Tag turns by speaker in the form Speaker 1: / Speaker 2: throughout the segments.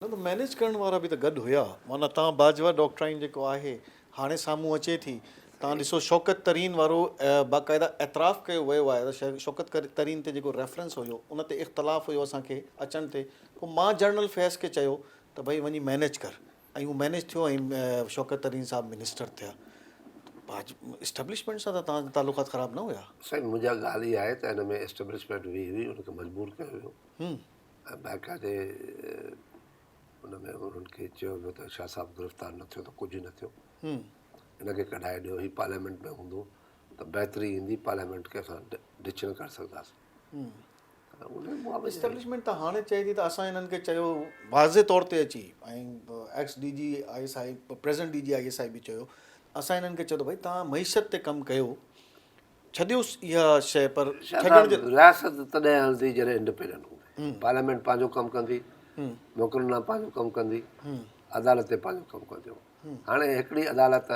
Speaker 1: نه ته مئنيج ڪرڻ وارا به ته گڏ هيا. معنيٰ تان باجوه ڊاڪٽرائن جيڪو آهي هاڻي سامهون اچي ٿي. تان ڏسو شوڪت ترين وارو باقاعده اعتراف ڪيو ويو آهي ته شوڪت ترين تي جيڪو ريفرنس هيو ان تي اختلاف هيو اسان کي اچڻ تي پوء مان جنرل فيض کي چيو ته ڀئي وڃي مئنيج ڪر ۽ هو مئنيج ٿيو ۽ شوڪت ترين صاحب منسٽر ٿيا. اسٽيبلشمينٽ سان ته توهان جا تعلقات خراب نه هيا؟
Speaker 2: سائين منهنجا ڳالهه اها آهي ته ان ۾ اسٽيبلشمينٽ هئي هئي ان کي مجبور ڪيو ويو. ۽ باقاعدي ان ۾ انهن کي چيو ويو ته شاهه صاحب گرفتار نه ٿيو ته ڪجهه نه ٿيو ان کي ڪڍائي ڏيو هي پارليامينٽ ۾ هوندو ته بهتري ايندي پارليامينٽ کي اسان ڊچ نه ڪري سگهنداسين.
Speaker 1: اسٽيبلشمينٽ ته هاڻي چئي ٿي ته اسان انهن کي چيو واضح طور تي اچي ۽ ex D G I S I present D G I S I به چيو اسان انهن کي چيو ته ڀئي توهان معيشت تي ڪم ڪيو ڇڏيوس اها شيء پر ڇڏڻ جي.
Speaker 2: رياست تڏهن هلندي جڏهن انڊپينڊنٽ هوندي. پارليامينٽ پنهنجو ڪم ڪندي، مقننه پنهنجو ڪم ڪندي، عدالتين پنهنجو ڪم ڪنديون. هاڻي هڪڙي عدالت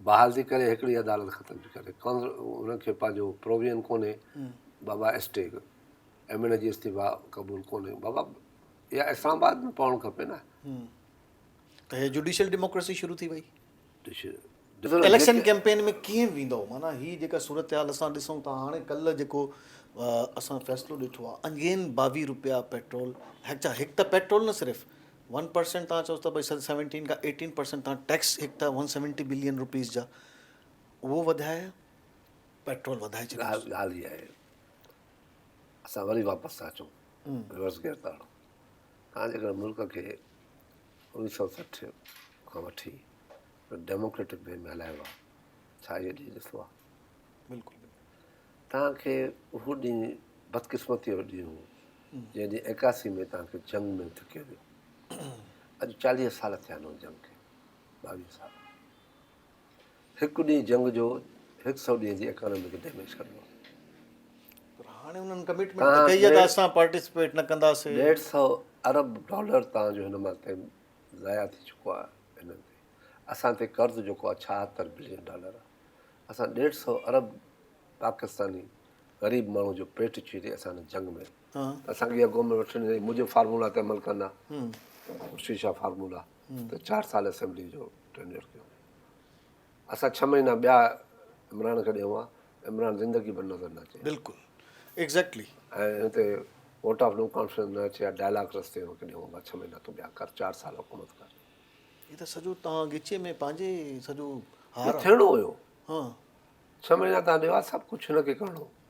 Speaker 2: بحال ٿي ڪري هڪڙي عدالت ختم ٿي ڪري. انهن کي پنهنجو پروويزن ڪونهي بابا اسٽي ايم اين اي جي استعيفا قبول ڪونهي بابا اها اسلام آباد ۾ پوڻ کپي نه.
Speaker 1: ته هي جوڊيشل ڊيموڪريسي شروع ٿي وئي. اليڪشن ڪيمپين ۾ ڪيئن ويندو معنيٰ هي جيڪا صورتحال اسان ڏسون ٿا هاڻي ڪلهه جيڪو اسان فيصلو ڏٺو آهي اگين 22 روپيا پيٽرول اڇا هڪ ته پيٽرول نه صرف 1% تان چئو ته ڀئي 17 کان 18% تان ٽيڪس هڪ ته 170 بلين روپيز جا اهو وڌايا پيٽرول وڌائي ڇڏيو.
Speaker 2: ڳالهه اها آهي اسان وري واپس ٿا اچون ريورس گيئر ٿا هڻون تان جيڪڏهن ملڪ کي 1960 کان وٺي ڊيموڪريٽڪ وي ۾ هلايو آهي ڇا اهو ڏينهن ڏسو آهي؟
Speaker 1: بلڪل
Speaker 2: توهان کي اهو ڏينهن بدقسمتي جو ڏينهن هو جنهن ڏينهن 81 ۾ توهان کي جنگ ۾ ڌڪيو ويو. اڄ 40 سال ٿيا آهن ان جنگ کي، 22 سال. هڪ ڏينهن جنگ جو هڪ سئو ڏينهن جي اڪانومي کي ڊيميج ڪندو آهي.
Speaker 1: پر هاڻي انهن ڪمٽمينٽ ته ڪئي آهي ته اسان پارٽيسپيٽ نه ڪنداسين.
Speaker 2: ڏيڍ سئو ارب ڊالر توهان جو هن مهل تائين ضايع ٿي چڪو آهي هنن تي. اسان تي قرض جيڪو آهي 76 بلين ڊالر آهي. اسان ڏيڍ سئو ارب پاڪستاني غريب ماڻهو جو پيٽ چيري اسان هن جنگ ۾ ته اسان کي اها گورنمينٽ وٺڻي اٿئي منهنجي فارمولا تي عمل ڪندا خورشيد شاهه فارمولا ته 4 سال اسيمبلي جو ٽينيور ڪيو. اسان ڇهه مهينا ٻيا عمران کي ڏيون ها عمران زندگي ڀر نظر نه اچي ها.
Speaker 1: بلڪل ايگزيڪٽلي.
Speaker 2: ۽ هن تي ووٽ آف نو ڪانفيڊنس نه اچي ها ڊائلاگ رستي هن کي ڏيون ها ڇهه مهينا تون ٻيا ڪر 4 سال حڪومت ڪر.
Speaker 1: هي ته سڄو توهان ڳچي ۾ پنهنجي سڄو هار
Speaker 2: ٿيڻو هيو. ها 6 مهينا توهان ڏيو ها سڀ ڪجهه هن کي ڪرڻو هو.